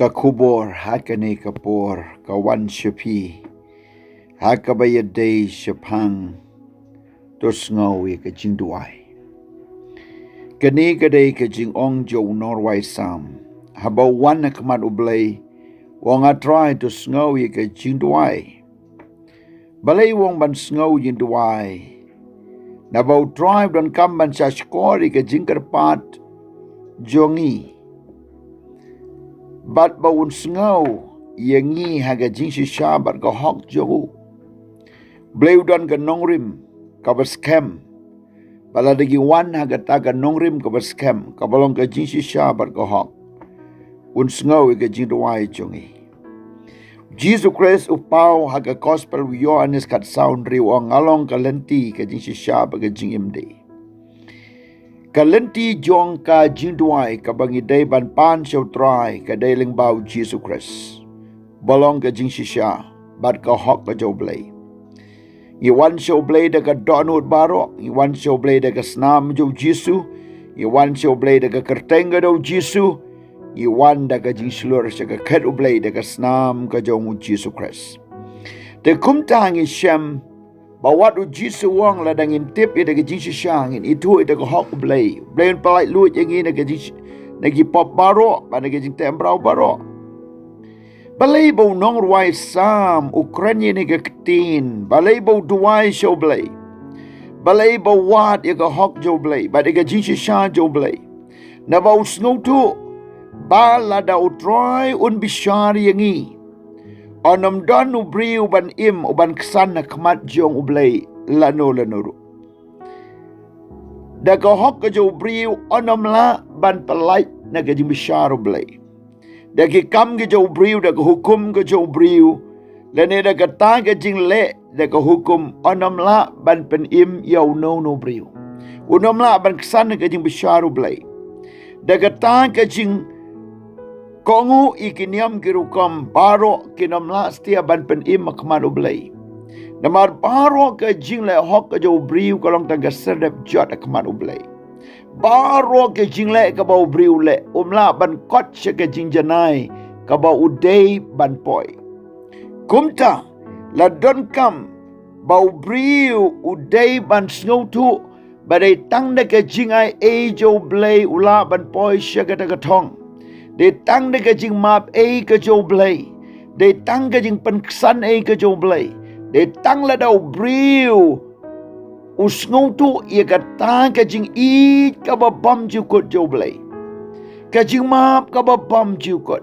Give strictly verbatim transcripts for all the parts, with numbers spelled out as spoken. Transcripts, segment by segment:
Ka khubor ha kane ka por ka wan sha phi ha kaba ïadei shaphang to sngew ïa ka jingduwai. Kane ka dei ka jingong jong u nongrwai Salm. Haba u wan ha khmat U Blei, u ong, A Trai, to sngew ïa ka jingduwai. Balei u ong ban sngew jingduwai? Naba U Trai u donkam ban sngap skhor ïa ka jingkyrpad jong ngi, bad ba un sngew ïa ngi ha ka jingshisha bad ka hok jong u. U Blei u don ka nongrim kaba skhem. Ba lada ngi wan ha kata ka nongrim kaba skhem, kaba long ka jingshisha bad ka hok, un sngew ïa ka jingduwai jong ngi. Jisu Khrist u paw ha ka Gospel u Ïoannis khatsaw, u ong, Nga long ka lynti, ka jingshisha bad ka jingim de. Ka lynti jong ka jingduwai kaba ngi dei ban pan sha U Trai ka dei lyngba u Jisu Khrist, ba long ka jingshisha bad ka hok ka jong U Blei. Ngi wan sha U Blei da ka dohnud baroh, ngi wan sha U Blei da ka snam jong u Jisu, ngi wan sha U Blei da ka kyrteng ka jong u Jisu, ngi wan da ka jingshlur sha ka khet U Blei da ka snam ka jong u Jisu Khrist. Te kumta ngi shem ba wat u Jisu u ong, lada ngin tip ïa da ka jingshisha, ngin ithuh ïa da ka hok U Blei, U Blei un pyllait lut ïa ngi na ka jing, na ki pop baroh, ba na ka jingteh mraw baroh. Balei ba u nongrwai Salm u kren ïa kane ka ktien? Balei ba u duwai sha U Blei? Balei ba u wad ïa ka hok jong U Blei bad ïa ka jingshisha jong U Blei? Naba u sngewthuh ba lada U Trai un bishar ïa ngi, un ym don u briew ban im, u ban ksan ha khmat jong U Blei lano lano ruh. Da ka hok ka jong u briew un ym lah ban pyllait na ka jingbishar U Blei. Da ki kam ki jong u briew, da ka hukum ka jong u briew, lane da kata ka jingleh, da ka hukum, un ym lah ban pynim ïa uno uno u briew. Un ym lah ban ksan na ka jingbishar U Blei. Da kata ka jing kohnguh ïa ki niam ki rukom baroh kin ym lah satia ban pynim ha khmat U Blei. Namar baroh ka jingleh hok ka jong u briew ka long tang ka syrpad jot ha khmat U Blei. Baroh ka jingleh kaba u briew u leh, um lah ban kot sha ka jingjanai kaba u dei ban poi. Kumta, la donkam ba u briew u dei ban sngewthuh ba dei tang da ka jingai ei jong U Blei u lah ban poi sha kata ka thong. Dei tang da ka jingmap ei ka jong U Blei. Dei tang ka jingpynksan ei ka jong U Blei. Dei tang lada u briew u sngewthuh ïa kata ka jingïeit kaba bymjukut jong U Blei, ka jingmap kaba bymjukut,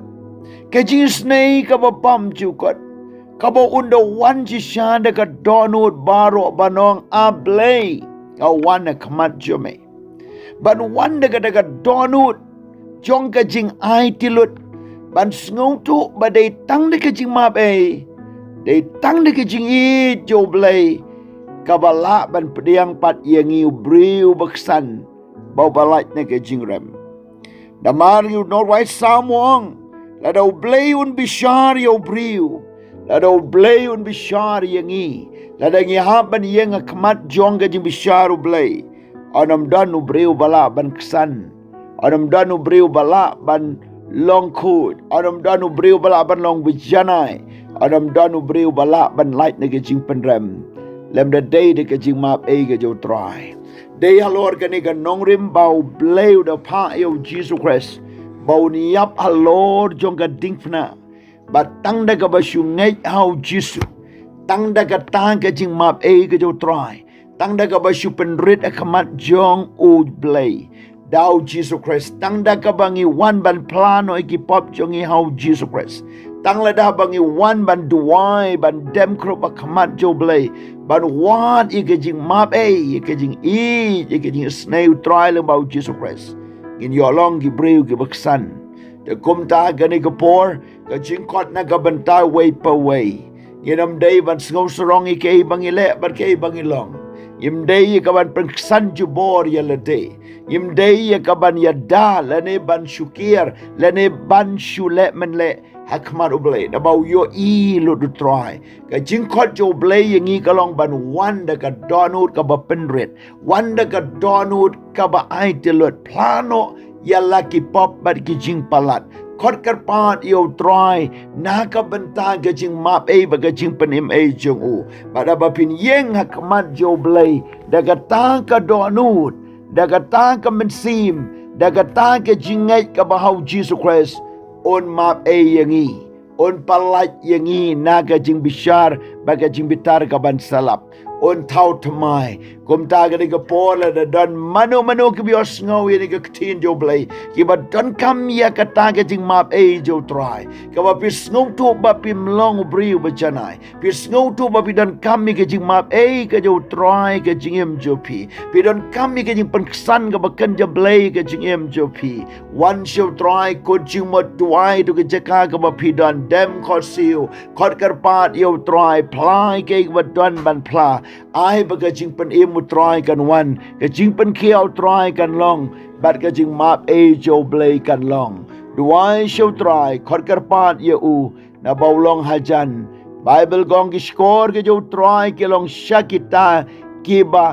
ka jingisynei kaba bymjukut, kaba un da wan shisha da ka dohnud baroh ban ong, A Blei, nga wan ha khmat jong me. Ban wan da ka, da ka dohnud jong ka jingaiti lut, ban sngewthuh ba dei tang da ka jingmap ei, dei tang da ka jingïeit jong U Blei, kaba lah ban pdiang pat ïa ngi u briew baksan, ba u ba lait na ka jingrem. Namar u nongrwai Salm u ong, lada U Blei un bishar ïa u briew, lada U Blei un bishar ïa ngi, lada ngi hap ban ïeng ha khmat jong ka jingbishar U Blei, un ym don u briew ba lah ban ksan, un ym don u briew ba lah ban long khuid, un ym don u briew ba lah ban long bajanai, un ym don u briew ba lah ban lait na ka jingpynrem. Lymda dei da ka jingmap ei ka jong U Trai. Dei halor kane ka nongrim ba U Blei u da phah ïa u Jisu Khrist ba un ïap halor jong ka diengphna. Ba tang da kaba shu ngeit ha u Jisu, tang da kata ka jingmap ei ka jong U Trai, tang da kaba shu pynrit ha khmat jong U Blei da u Jisu Khrist, tang da kaba ngi wan ban phla noh ïa ki pop jong ngi ha u Jisu Khrist, tang lada ba ngi wan ban duwai, ban dem khrup ha khmat jong U Blei, ban wad ïa ka jingmap ei, ïa ka jingïeit, ïa ka jingisynei U Trai lyngba u Jisu Khrist, ngin ïoh long ki briew kiba ksan. Te kumta kane ka por, ka jingkhot na ka bynta uwei pa uwei. Ngim dei ban sngewsarong ïa kaei ba ngi leh bad kaei ba ngi long. Ngim dei ïa ka ban pynksan jubor ïa lade. Ngim dei ïa ka ban ïada lane ban shu kiar lane ban shu leh mynleh ha khmat U Blei, naba u ïohi lut U Trai. Ka jingkhot jong U Blei ïa ngi ka long ban wan da ka dohnud kaba pynrit, wan da ka dohnud kaba aiti lut, phla noh ïa la ki pop bad ki jingpalat. Khot kyrpad ïa u Trai na ka bynta ka jingmap ei bad ka jingpynim ei jong u. Bad haba phin ïeng ha khmat jong u Blei da kata ka dohnud, da kata ka mynsiem, da kata ka jingngeit kaba ha u Jisu Khrist, un map ei ïa ngi, un pyllait ïa ngi na ka jingbishar bad ka jingbitar kaban sa lap, un thaw thymmai. Kumta kane ka por lada don mano mano kiba ïohsngew ïa kane ka ktien jong u Blei, kiba donkam ïa kata ka jingmap ei jong u Trai, kaba phi sngewthuh ba phim long u briew ba janai, phi sngewthuh ba phi donkam ïa ka jingmap ei ka jong u Trai ka jingim jong phi, phi donkam ïa ka jingpynksan kaba kynja Blei ka jingim jong phi, wan sha u Trai. Kut jingmut duwai tu ka jaka kaba phi don, dem khohsiew, khot kyrpad ïa u Trai, phla ïa kaei kaba don ban phla. Ai ba ka jingpynim u Trai kan wan, ka jingpynkhiah u Trai kan long, bad ka jingmap ei jong u Blei kan long. Duwai sha u Trai, khot kyrpad ïa u, naba u long hajan. Baibl ka ong ki shkor ka jong u Trai ki long sha kita kiba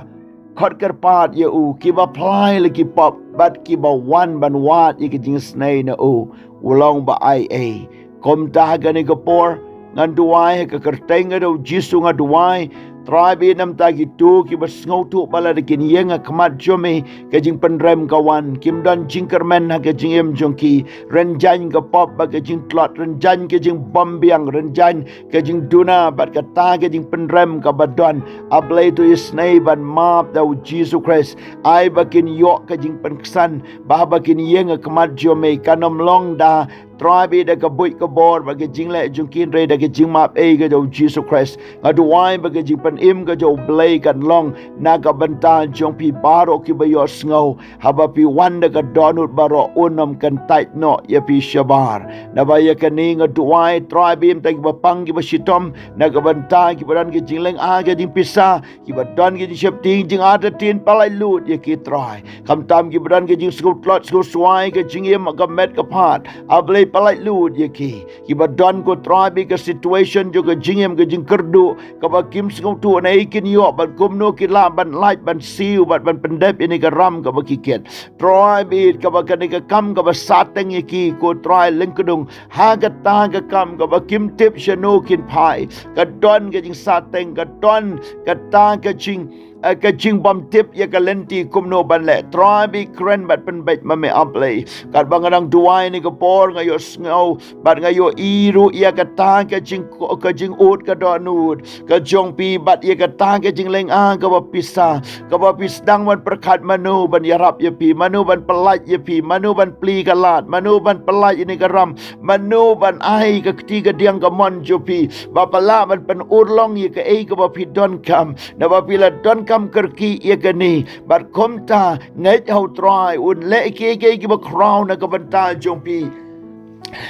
khot kyrpad ïa u, kiba phla ïa la ki pop bad kiba wan ban wad ïa ka jingisnei na u. U long ba ai ei. Kumta ha kane ka por ngan duwai ha ka kyrteng ka jong u Jisu, nga duwai, Trai bad namar kito kiba sngewthuh ba lada kin ïeng ha khmat jong me ka jingpynrem ka wan, kim don jingkyrmen ha ka jingim jong ki, rynjang ka pop bad ka jingtlot, rynjang ka jingbymbiang, rynjang ka jingduna bad kata ka jingpynrem kaba don. A Blei, to isnei ban map da u Jisu Khrist. Ai ba kin ïoh ka jingpynksan, ba haba kin ïeng ha khmat jong me kan ym long da, Trai bad da ka buit ka bor bad ka jingleh jong ki, hynrei da ka jingmap ei ka jong u Jisu Khrist. Nga duwai ba ka jingpynim ka jong u Blei kan long na ka bynta jong phi baroh kiba ïohsngew. Haba phi wan da ka dohnud baroh, un ym kyntait noh ïa phi shabar. Naba ïa kane nga duwai, Trai bad namar kiba pang kiba shitom na ka bynta kiba don ka jinglynga ka jingpisa, kiba don ka jingsheptieng jingartatien, pyllait lut ïa ki Trai. Khamtam kiba don ka jingsngewtlot sngewswai ka jingim ka met ka phad, A Blei, pyllait lut ïa ki. Kiba don ko Trai bad ka situation jong ka jingim ka jingkyrduh, kaba kim sngewthuh naei kin ïoh bad kumno ki lah ban lait ban siew bad ban pyndep ïa kane ka ram kaba ki kit. Trai bad kaba kane ka kam kaba sateng ïa ki ko Trai lyngkdung, ha kata ka kam kaba kim tip shano kin phai. Ka don ka jingsateng, ka don kata ka jing, eh, ka jingbymtip ïa ka lynti kumno ban leh. Trai bad kren bad pynbeit ma me A Blei. Katba nga dang duwai ha kane ka por nga ïohsngew bad nga ïohi ruh ïa kata ka jing, ka jingud ka dohnud ka jong phi bad ïa kata ka jinglynga kaba pisa, kaba phi sdang ban pyrkhat mano ban ïarap ïa phi, mano ban pyllait ïa phi, mano ban plie ka lad, mano ban pyllait ïa kane ka ram, mano ban ai ka kti ka diang ka mon jong phi, ba phi lah ban pynurlong ïa kaei kaba phi donkam. Naba phi la donkam kyrkieh ïa kane, bad kumta ngeit ha u Trai, un leh kiei kiei kiba khraw na ka bynta jong phi.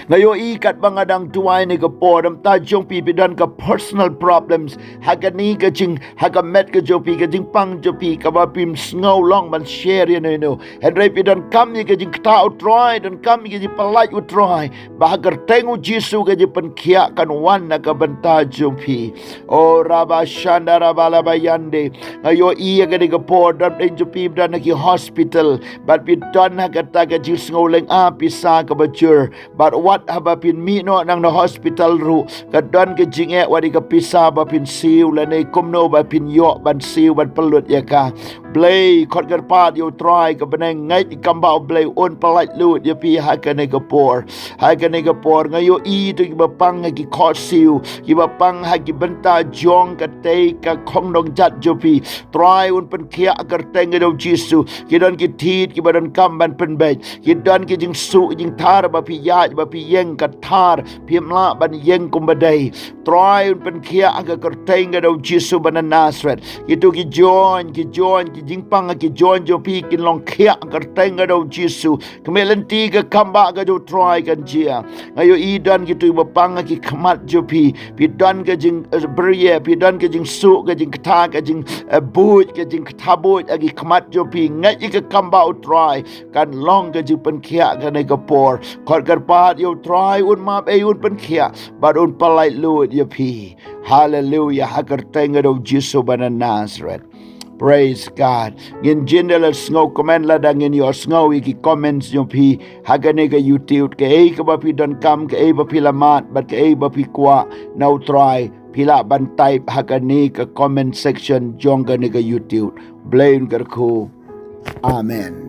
Nga ïohi katba nga dang duwai ha kane ka por, namar jong phi phi don ka personal problems ha kane ka jing, ha ka met ka jong phi, ka jingpang jong phi kaba phim sngew long ban share ïa no no. Hynrei phi donkam ïa ka jingktah u Trai, donkam ïa ka jingpyllait u Trai, ba ha ka kyrteng u Jisu ka jingpynkhiah kan wan na ka bynta jong phi. O raba shanda raba laba yande. Nga ïohi ha kane ka por don pdeng jong phi ba don ha ki hospital, bad phi don ha kata ka jingsngew lynga pisa kaba jur. Bad wat haba phin mih noh na ka hospital ruh, ka don ka jingeh wat ïa ka pisa ba phin siew lane kumno ba phin ïoh ban siew ban pynlut ïa ka. Blei, khot kyrpad ïa u Trai ka bneng, ngeit ïa ka kam ba u Blei un pyllait lut ïa phi ha kane ka por. Ha kane ka por nga ïohi to kiba pang ha ki khohsiew, kiba pang ha ki bynta jong katei ka khongdong jait jong phi. Trai un pynkhiah ha ka kyrteng ka jong u Jisu. Ki don ki thied kiba donkam ban pynbeit. Ki don ki jingsuh jingthar ba phi ïaid ba phi ïeng ka thar, phim lah ban ïeng kumba dei. Trai un pynkhiah ha ka kyrteng ka jong u Jisu ba na Nasareth. Kito ki join, ki join, ki jingpang ha ki join jong phi kin long khiah ha ka kyrteng ka jong u Jisu. Ka mih lynti ka kam ba ka jong u Trai kan jia. Nga ïohi don kito kiba pang ha ki khmat jong phi. Phi don ka jing, eh, bria, phi don ka jingsuh, ka jingktah, ka jing, eh, buit, ka jingktah buit ha ki khmat jong phi. Ngeit ïa ka kam ba u Trai kan long ka jingpynkhiah ha kane ka por. Khot kyrpad ïa u Trai un map ei un pynkhiah bad un pyllait lut ïa phi. Haleluia, ha ka kyrteng ka jong u Jisu ba na Nasareth. Praise God. Ngin jin da la sngew comment lada ngin ïoh sngew ïa ki comments jong phi ha kane ka YouTube, kaei kaba phi donkam, kaei ba phi la mad bad kaei ba phi kwah na U Trai, phi lah ban type ha kane ka comment section jong kane ka YouTube. Blei un kyrkhu. Amen.